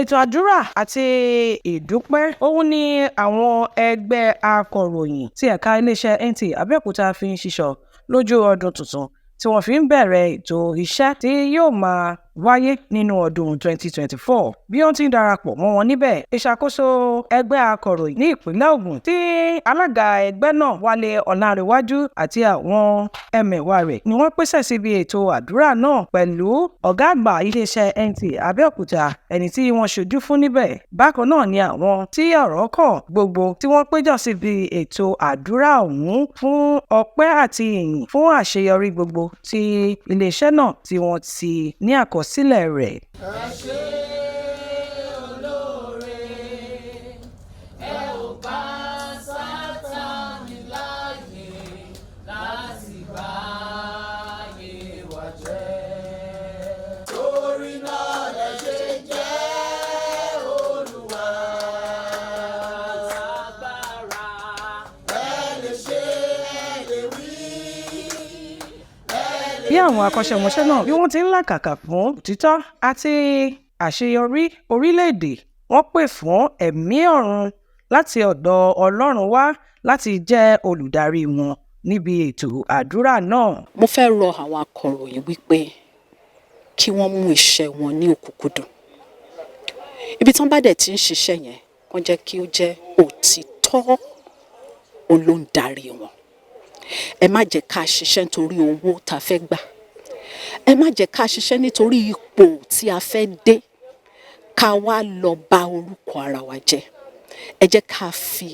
Ètò àdúrà àti ìdúpẹ́ òun ni àwọn ẹgbẹ́ akọ̀ròyìn tí ẹ̀ka iléeṣẹ́ NTA Abẹ́òkúta fi ń ṣíṣọ lójú ọdún tuntun, tí wọ́n fi ń bẹ̀rẹ̀ ètò iṣẹ́ tí yóò máa wáyé nínú ọdún 2024. Bí ó ti ń darapọ̀ mọ́ wọn níbẹ̀, ìṣàkóso ẹgbẹ́ akọ̀ròyìn ní ìpínlẹ̀ Ògùn, tí alága ẹgbẹ́ náà, Wálé Ọlánrewájú, àti àwọn ẹmẹ̀wà rẹ̀ ni wọ́n pèsè síbi ètò àdúrà náà pẹ̀lú ọ̀gá àgbà iléeṣẹ́ NTA Abẹ́òkúta, ẹni tí wọ́n ṣojú fún níbẹ̀. Bákan náà ni àwọn tí ọ̀rọ̀ kàn gbogbo tí wọ́n péjọ síbi ètò àdúrà ọ̀hún fún ọpẹ́ àti ìyìn fún àṣeyọrí gbogbo tí iléeṣẹ́ náà tí wọ́n ti ní àkọsílẹ̀ rẹ̀. Ẹ ṣé olóore, ẹ ò bá Sátánì láàyè láti bá ayé wa jẹ́. Torí náà lẹ ṣe jẹ́ Olúwa. Agbára ẹ lè ṣe, ẹ lè wí. Bí àwọn akọ́ṣẹ́mọṣẹ́ náà bí wọ́n ti ń làkàkà fún òtítọ́ àti àṣeyọrí orílẹ̀-èdè, wọ́n pè fún ẹ̀mí ọ̀run láti ọ̀dọ̀ Ọlọ́run wá láti jẹ́ olùdarí wọn níbi ètò àdúrà náà. Mo fẹ́ rọ àwọn akọ̀ròyìn wípé kí wọ́n mú iṣẹ́ wọn ní òkúnkúndùn. Ibi tí wọ́n bá dẹ̀ ti ń ṣiṣẹ́ yẹn, kán jẹ́ kí ó jẹ́ òtítọ́ òun ló ń darí wọn. Ẹ má jẹ́ ká ṣiṣẹ́ nítorí owó tá a fẹ́ gbà. Ẹ má jẹ́ ká ṣiṣẹ́ nítorí ipò tí a fẹ́ dé, ká wá lọ bà orúkọ ara wa jẹ́. Ẹ jẹ́ ká fi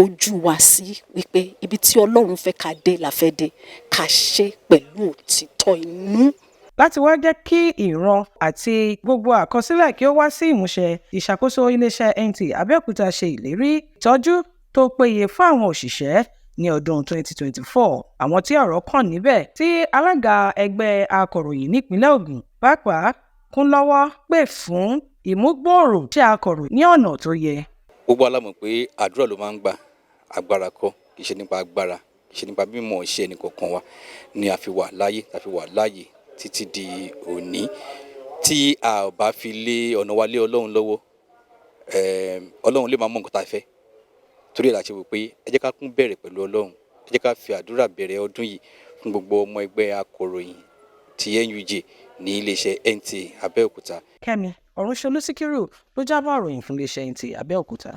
ojú wa sí wípé ibi tí Ọlọ́run fẹ́ ká dé la fẹ́ dé, ká ṣe pẹ̀lú òtítọ́ inú. Láti wá jẹ́ kí ìran àti gbogbo àkọsílẹ̀ kí ó wá sí ìmúṣẹ, ìṣàkóso iléeṣẹ́ NTA Abẹ́òkúta ṣe ìlérí ìtọ́jú tó péye fún àwọn òṣìṣẹ́ ní ọdún 2024. Àwọn tí ọ̀rọ̀ kàn níbẹ̀, tí alága ẹgbẹ́ akọ̀ròyìn nípìnlẹ̀ Ògùn pàápàá kún lọ́wọ́, pè fún ìmúgbòòrò iṣẹ́ akọ̀ròyìn ní ọ̀nà tó yẹ. Gbogbo wa la mọ̀ pé àdúrà ló máa ń gbà, agbára kọ́. Kì í ṣe nípa agbára, kì í ṣe nípa mímọ̀ iṣẹ́ ẹnì kọ̀ọ̀kan wa ni a fi wà láyé, a fi wà láàyè títí di òní. Tí a ò bá fi lé ọ̀nà wa lé Ọlọ́run lọ́wọ́, Ọlọ́run lè máa mọ nǹkan tá a fẹ́. Torí ẹ̀ la ṣe wò pé ẹ jẹ́ ká kún bẹ̀rẹ̀ pẹ̀lú Ọlọ́run. Ẹ jẹ́ ká fi àdúrà bẹ̀rẹ̀ ọdún yìí fún gbogbo ọmọ ẹgbẹ́ akọ̀ròyìn ti NUJ ní iléeṣẹ́ NTA Abẹ́òkúta. Kẹ́mi Ọ̀rúnṣolú Síkírù ló jábọ̀ ìròyìn fún iléeṣẹ́ NTA Abẹ́òkúta.